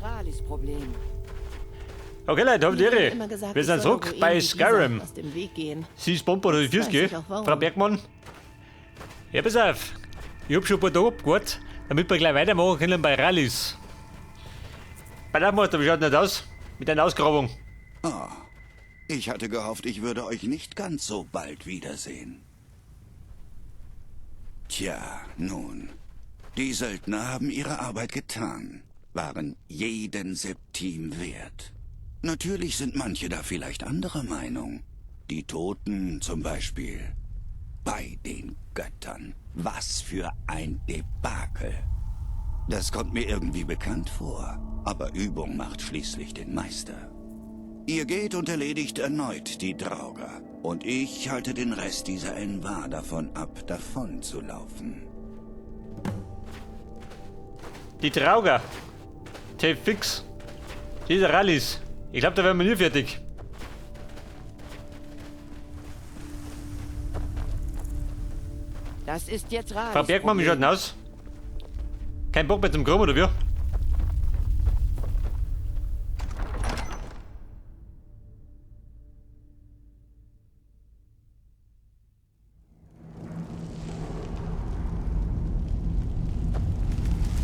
Ralis Problem. Okay, Leute, habt Mir ihr wird immer gesagt, Wir ich sind soll zurück Ruinen bei wie dieser Skyrim. aus dem Weg gehen. Sie ist Bomber oder Jetzt 40, weiß gell? ich auch warum. Frau Bergmann. Ja, pass auf. Ich hab schon ein paar Tage abgewartet, damit wir gleich weitermachen können bei Rallyes. Bei der Meister, wie schaut denn das aus? Mit deiner Ausgrabung. Oh, ich hatte gehofft, ich würde euch nicht ganz so bald wiedersehen. Tja, nun. Die Söldner haben ihre Arbeit getan, waren jeden Septim wert. Natürlich sind manche da vielleicht anderer Meinung. Die Toten zum Beispiel. Bei den Göttern. Was für ein Debakel. Das kommt mir irgendwie bekannt vor. Aber Übung macht schließlich den Meister. Ihr geht und erledigt erneut die Draugr. Und ich halte den Rest dieser Envar davon ab, davon zu laufen. Die Draugr. T-Fix. Diese Rallyes. Ich glaube, da werden wir nie fertig. Das ist jetzt Ralis Frau Bergmann, wie schaut Problem. denn aus? Kein Bock mehr zum Kram, oder wie?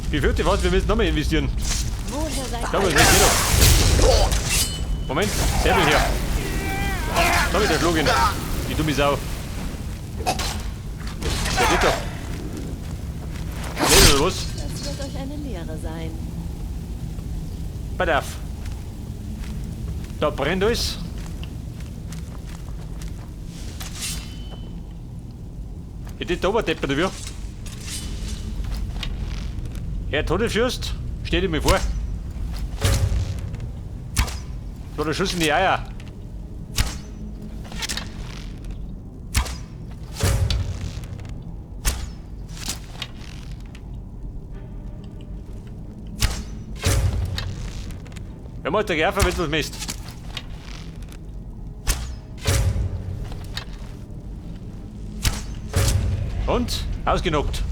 Wie viel was? Wir müssen nochmal investieren. Woher seid Ich glaube, das geht doch. Moment, Säbel her. Da hab ich der Schlug ihn. Die dumme Sau. Der geht doch. Nee, oder was? Das wird euch eine Lehre sein. Pass auf. Da brennt alles. Ich das da oberdeppert, oder wie? Herr Todesfürst, stell dir mir vor. Das war der Schuss in die Eier. Ja, mal der Gerfer, wenn du misst. Und ausgenockt.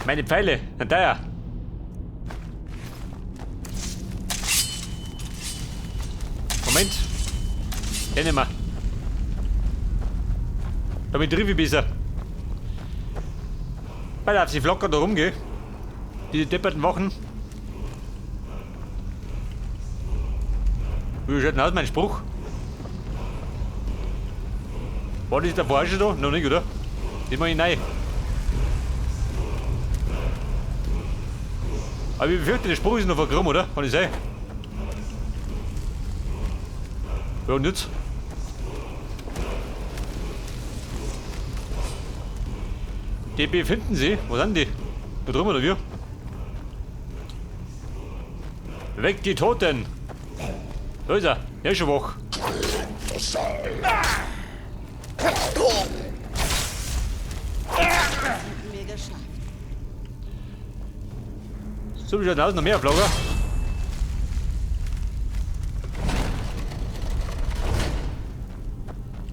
Meine Pfeile, sind teuer. Moment. Den nehmen wir. Damit triff ich besser. Pass auf, sie flackern da rum, gell? Diese depperten Wachen. Wie schaut denn aus, mein Spruch? War das der schon da? Noch nicht, oder? Das mach ich rein. Aber ich befürchte, der Spruch ist noch verkrumm, oder? Kann ich sein? Ja, und jetzt? Die befinden sie. Wo sind die? Da drüben oder wie? Weg die Toten! Da ist er. Der ist schon wach. Wir geschafft. So, wie schaut denn aus? Noch mehr auf Lager?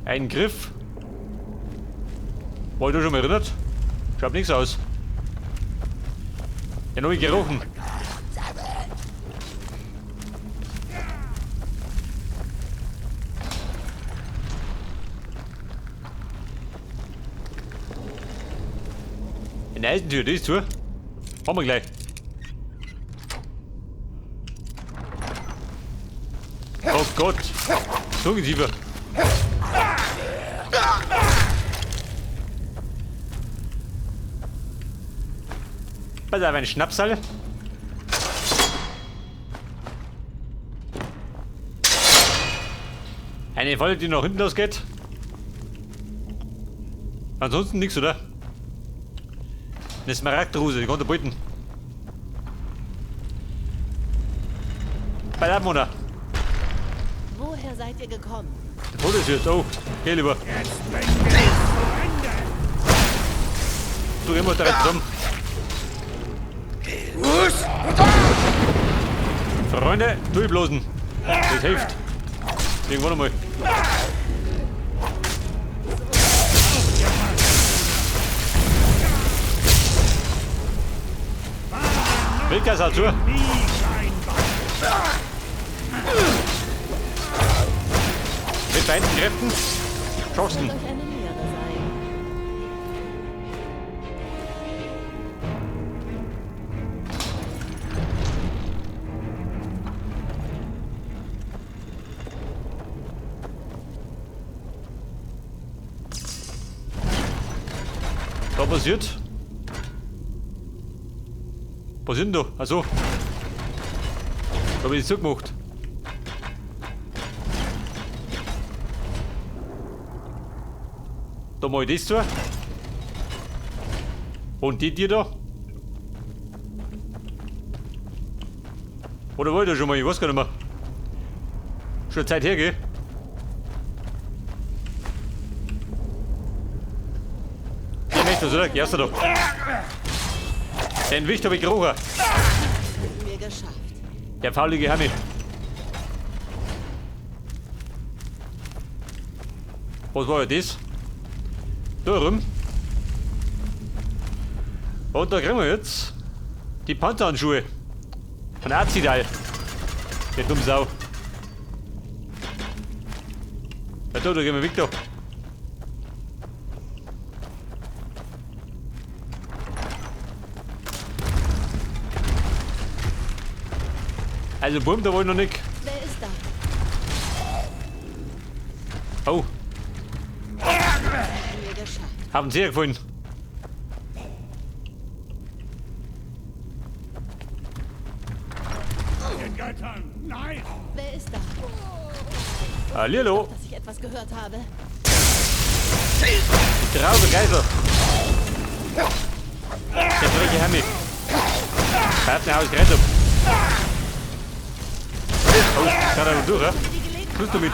Ein Griff. War ich da schon mal erinnert? Schaut nichts aus. Den hab ich gerochen. Eine Eisentür, die ist zu. Haben wir gleich. Oh Gott. Zungentiefer. Pass auf, ein Schnapsal. Eine Falle, die nach hinten losgeht. Ansonsten nichts, oder? Eine Smaragdruse, die kommt da beuten. Bei der Mona. Woher seid ihr gekommen? Der Todeswirt, oh, geh lieber. Du geh mal direkt zusammen. Freunde, durchblosen. Das hilft. Irgendwann einmal. Wildgas zu. Mit vereinten Kräften. Chancen. Da passiert? Was ist denn da? Achso. Da hab ich zugemacht. Da mach ich das zu. Und die da. Oder war ich da schon mal? Ich weiß gar nicht mehr. Schon Zeit her, gell? Der möchte das, oder? Gehst du da? Den Wicht hab ich gerochen. Der faulige Hammi. Was war ja das? Da rum. Und da kriegen wir jetzt die Panzerhandschuhe. Von Azidal. Der dumme Sau. Ja, da gehen wir weg da. Also Bumm, da wollen noch nicht. Wer ist da? Oh. Haben Sie ja gefunden. Den Göttern, nein! Wer ist da? Hallihallo. Dass ich etwas gehört habe. Die traurige Geisel. Der freche Hammi. Pfeift ein Haus gerät ab. Oh, kann er noch durch, hä? Schluss damit.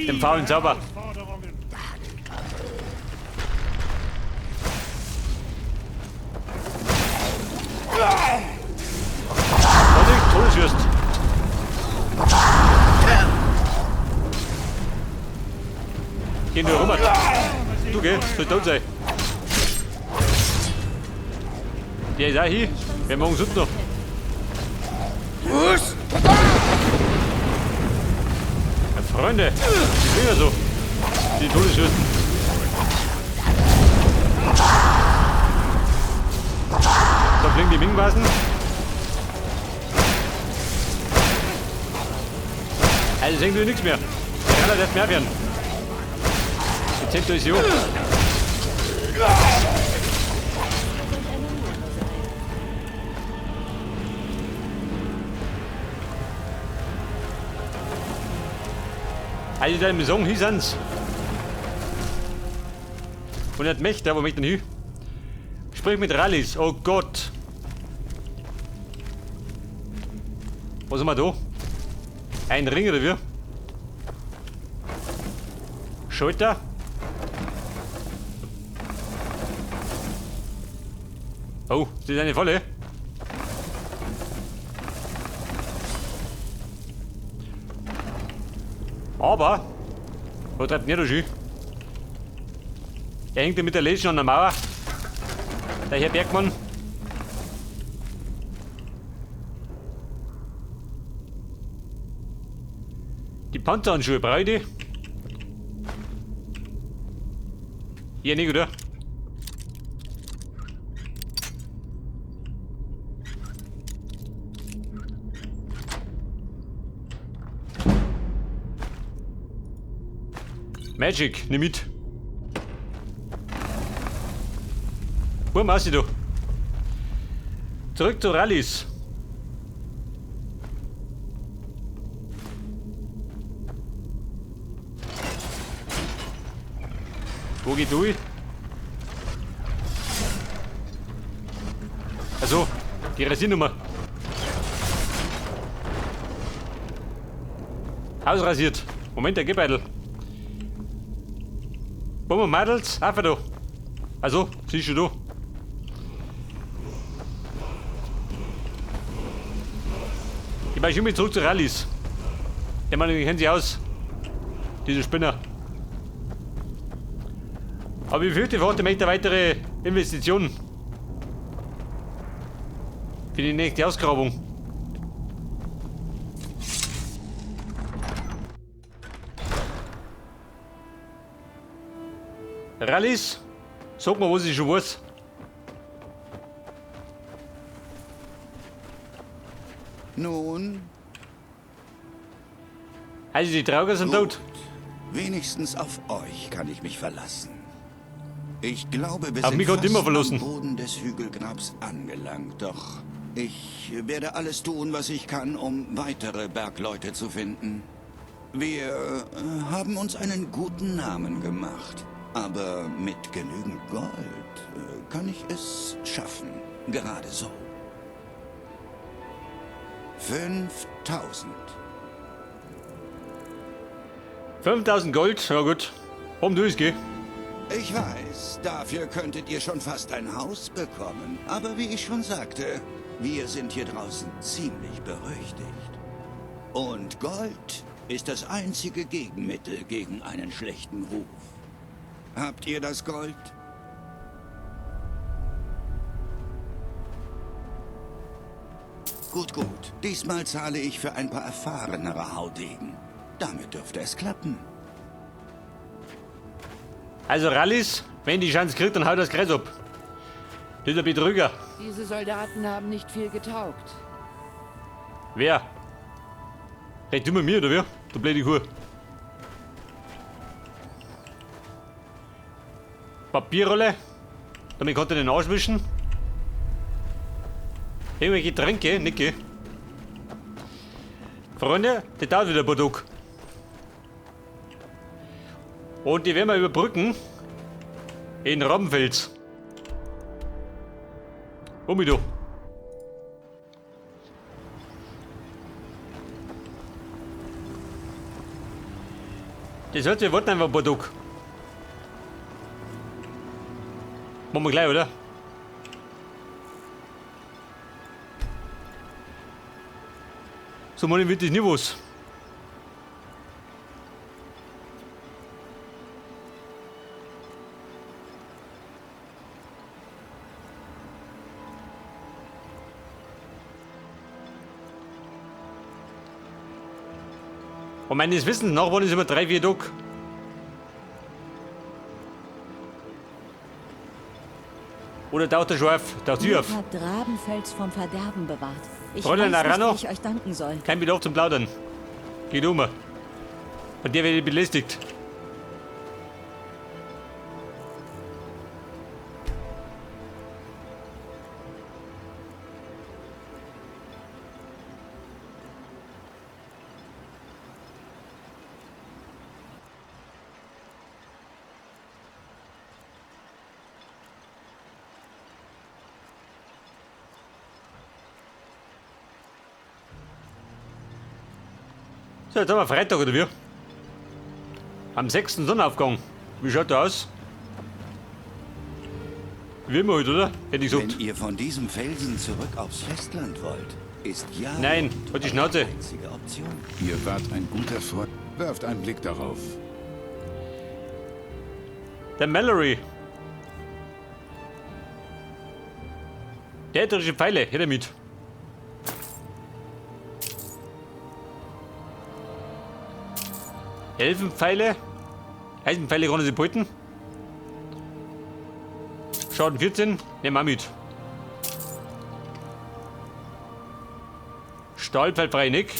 Dem faulen Zauber. Vorsicht, Todeswürst. Geh nur rum. Du geh, soll tot sein. Der ist auch hier. Wir machen sonst noch. Ja, Freunde, die fliegen so. Die Todeswürsten. Da fliegen die Mingwasen. Also sehen wir nichts mehr. Der Renner darf mehr werden. Die Zentro ist hier. Also deinem Song hieß ans. Und nicht Mächte, wo möchte denn hin? Sprich mit Rallis, oh Gott. Was haben wir da? Ein Ring oder wie? Schalter. Oh, das ist eine volle. Aber, wo treibt denn der da schon? Er hängt ja mit der Legion an der Mauer. Der Herr Bergmann. Die Panzerhandschuhe brauche ich die? Hier nicht, oder? Magic, nimm mit. Wo machst du da? Zurück zu Rallis. Wo geht du? Also, die Rasiernummer. Hausrasiert. Moment, der Gebeitel. Bumm und Mädels, einfach da. Also, siehst du da. Ich war schon mit zurück zu Rallis. Der Mann, die kennen sich aus. Diese Spinner. Aber ich fürchte, ich möchte weitere Investitionen. Für die nächste Ausgrabung. Rallis, sag mal, was ich schon weiß. Nun? Also die Trauger sind tot. Wenigstens auf euch kann ich mich verlassen. Ich glaube, wir Auf sind mich hat fast immer verlassen. am Boden des Hügelgrabs angelangt. Doch ich werde alles tun, was ich kann, um weitere Bergleute zu finden. Wir haben uns einen guten Namen gemacht. Aber mit genügend Gold kann ich es schaffen. Gerade so. 5000. 5000 Gold, ja gut. Warum du es, geh? Ich weiß, dafür könntet ihr schon fast ein Haus bekommen. Aber wie ich schon sagte, wir sind hier draußen ziemlich berüchtigt. Und Gold ist das einzige Gegenmittel gegen einen schlechten Ruf. Habt ihr das Gold? Gut, gut. Diesmal zahle ich für ein paar erfahrenere Haudegen. Damit dürfte es klappen. Also Rallis, wenn die Chance kriegt, dann haut das Kreis ab. Dieser Betrüger. Diese Soldaten haben nicht viel getaugt. Wer? Red du mit mir, oder wer? Du blöde Kuh. Papierrolle. Damit konnte ich den Arsch wischen. Irgendwelche Getränke, Nicki. Freunde, das dauert wieder ein paar Tage. Und die werden wir überbrücken. In Rabenfels. Um mich da. Das heißt, wir warten einfach ein paar Tage. Machen wir gleich, oder? So, man wird das nie was. Und meines Wissens nach waren es immer 3, 4 Tage. Oder taucht der schon auf? Taucht sie auf? Ihr habt Rabenfels vom Verderben bewahrt. Ich Fräulein weiß nicht, Arano? wie ich euch danken soll. Kein Bedarf zum Plaudern. Geht um. Von der werde ich belästigt. So, jetzt haben wir Freitag, oder wie? Am 6. Sonnenaufgang. Wie schaut der aus? Wie immer halt, oder? Hätte ich gesagt. Wenn ihr von diesem Felsen zurück aufs Festland wollt, ist ja Nein, halt die Schnauze. einzige Option. Ihr wart ein guter Freund. Werft einen Blick darauf. Der Mallory. Der ätherische Pfeile, her damit. Elfenpfeile. Eisenpfeile kann ich sie behalten. Schaden 14, nehmen wir mit. Stahlpfeil frei nicht.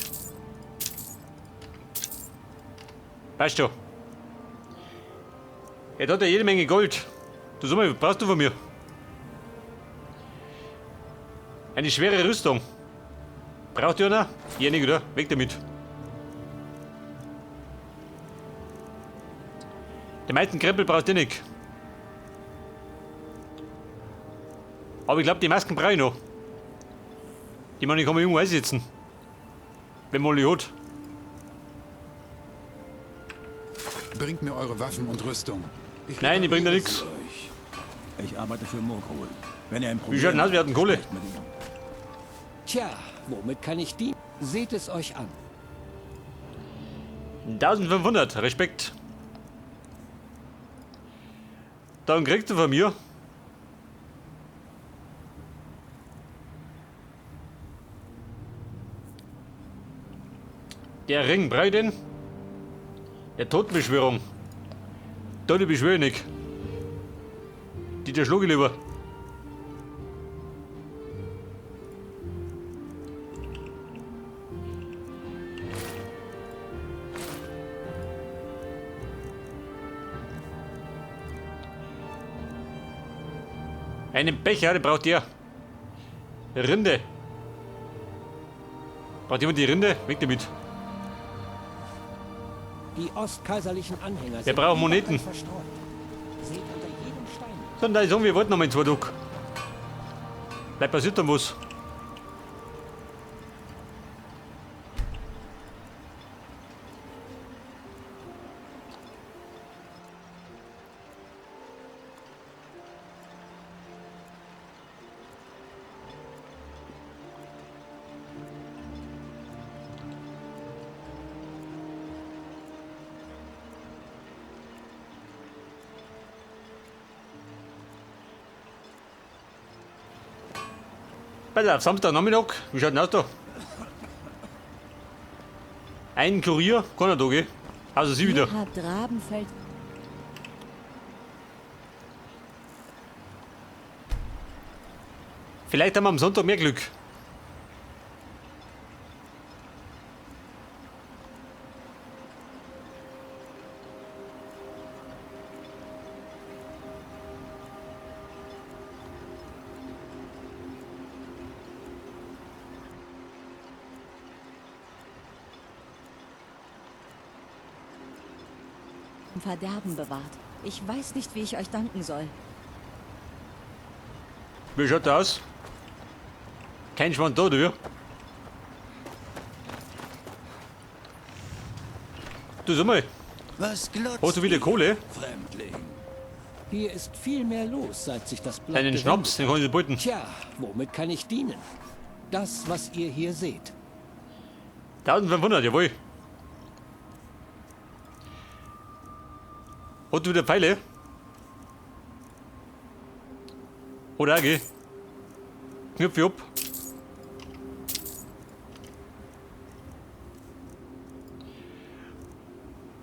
Weißt du. Jetzt hat er jede Menge Gold. Du sag mal, was brauchst du von mir? Eine schwere Rüstung. Braucht ihr einer? Ja, nicht, oder? Weg damit. Die meisten Krempel brauchst du nicht. Aber ich glaub, die Masken brauch ich noch. Die meine, ich kann man irgendwo einsetzen. Wenn man die hat. Bringt mir eure Waffen und Rüstung. Ich Nein, ich bring da nix. Ich arbeite für Morgul. Wenn er ein Problem Wie schaut denn aus? Wir hatten Kohle. sprecht mit ihm. Tja, womit kann ich dienen? Seht es euch an. 1500, Respekt. Dann kriegst du von mir. Der Ring, brauch ich den? Der Totenbeschwörung. Tote beschwöre ich nicht. Die der schlug ich lieber. Einen Becher, den braucht ihr. Rinde. Braucht jemand die Rinde? Weg damit. Die ostkaiserlichen Anhänger Wir brauchen Moneten. verstreut. Seht unter jedem Stein. So, und da ist wir warten noch mal in 2 Tagen. Vielleicht passiert dann was. Pass auf, Samstagnachmittag, wie schaut denn aus da? Ein Kurier, keiner da, gell? Also sie wieder. Ihr habt Rabenfels. Vielleicht haben wir am Sonntag mehr Glück. Verderben bewahrt. Ich weiß nicht, wie ich euch danken soll. Wie schaut das aus? Kein Schwanz da, oder wie? Du, sag mal. Was glotzt Hast du wieder ihr, Kohle? Fremdling. Hier ist viel mehr los, seit sich das Blatt Einen gewendet Schnaps, den kann ich beuten. Tja, womit kann ich dienen? Das, was ihr hier seht. 1500, jawohl. Hat du wieder Pfeile? Oder auch, gell? Knöpfe ab.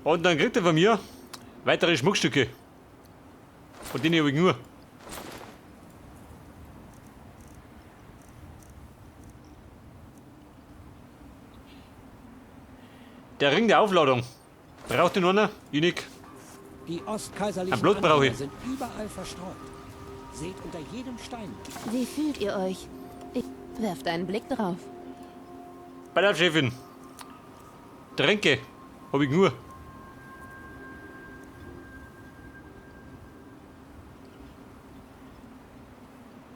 Und dann kriegt er von mir weitere Schmuckstücke. Von denen habe ich nur. Der Ring der Aufladung. Braucht den einer? Ich nicht. Die ostkaiserlichen Ein Blut brauche Anhänger ich. sind überall verstreut. Seht unter jedem Stein. Wie fühlt ihr euch? Ich werft einen Blick drauf. Bei der Chefin. Tränke. Hab ich nur.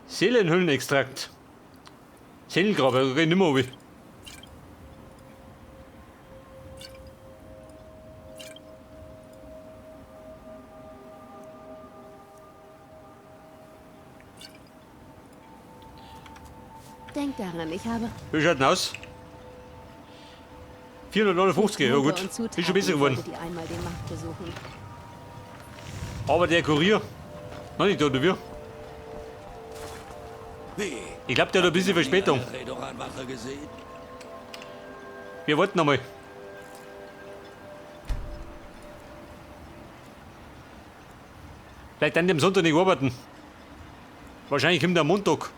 Seelenhüllenextrakt. Seelengrabe, da geh ich nimmer runter. Denkt daran, ich habe Wie schaut denn aus? 459, ja Mutter gut. und Ist schon Zutaten besser geworden. solltet ihr einmal die Macht besuchen. Aber der Kurier, noch nicht da, oder wie? Wie? Ich glaub, der hat ein bisschen Verspätung. Eine Redoran-Wache gesehen? Wir warten noch mal. Vielleicht an dem Sonntag nicht arbeiten. Wahrscheinlich kommt der Montag.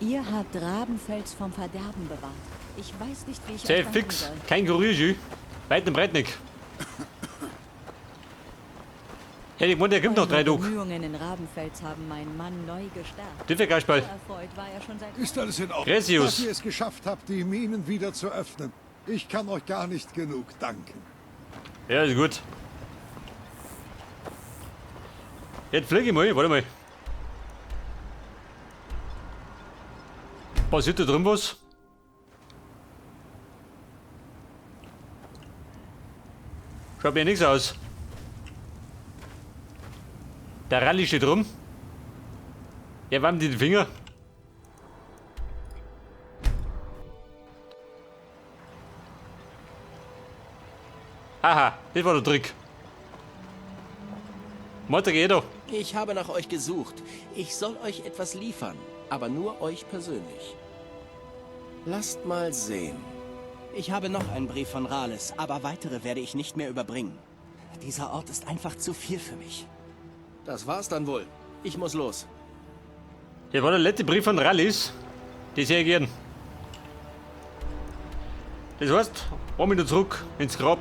Ihr habt Rabenfels vom Verderben bewahrt. Ich weiß nicht, wie ich Sehr euch danken fix. soll. Kein Kurier, Jü. Weit und breit nicht. Hätte ich gemeint, der kommt noch 3 Eure Tage. Bemühungen in Rabenfels haben meinen Mann neu gestärkt. Dürfen wir Kasperl. So erfreut war er schon seit Ist alles in Ordnung? Gresius. Dass ihr es geschafft habt, die Minen wieder zu öffnen. Ich kann euch gar nicht genug danken. Ja, ist gut. Jetzt fliege ich mal, warte mal. Passiert da drin was? Schaut mir nichts aus. Der Rallye steht rum. Ja, waren die Finger? Aha, das war der Trick. Motor geht doch. Ich habe nach euch gesucht. Ich soll euch etwas liefern, aber nur euch persönlich. Lasst mal sehen. Ich habe noch einen Brief von Rales, aber weitere werde ich nicht mehr überbringen. Dieser Ort ist einfach zu viel für mich. Das war's dann wohl. Ich muss los. Das war der letzte Brief von Rallis. Das sehe ich gern. Das heißt, 1 Minute zurück ins Grab.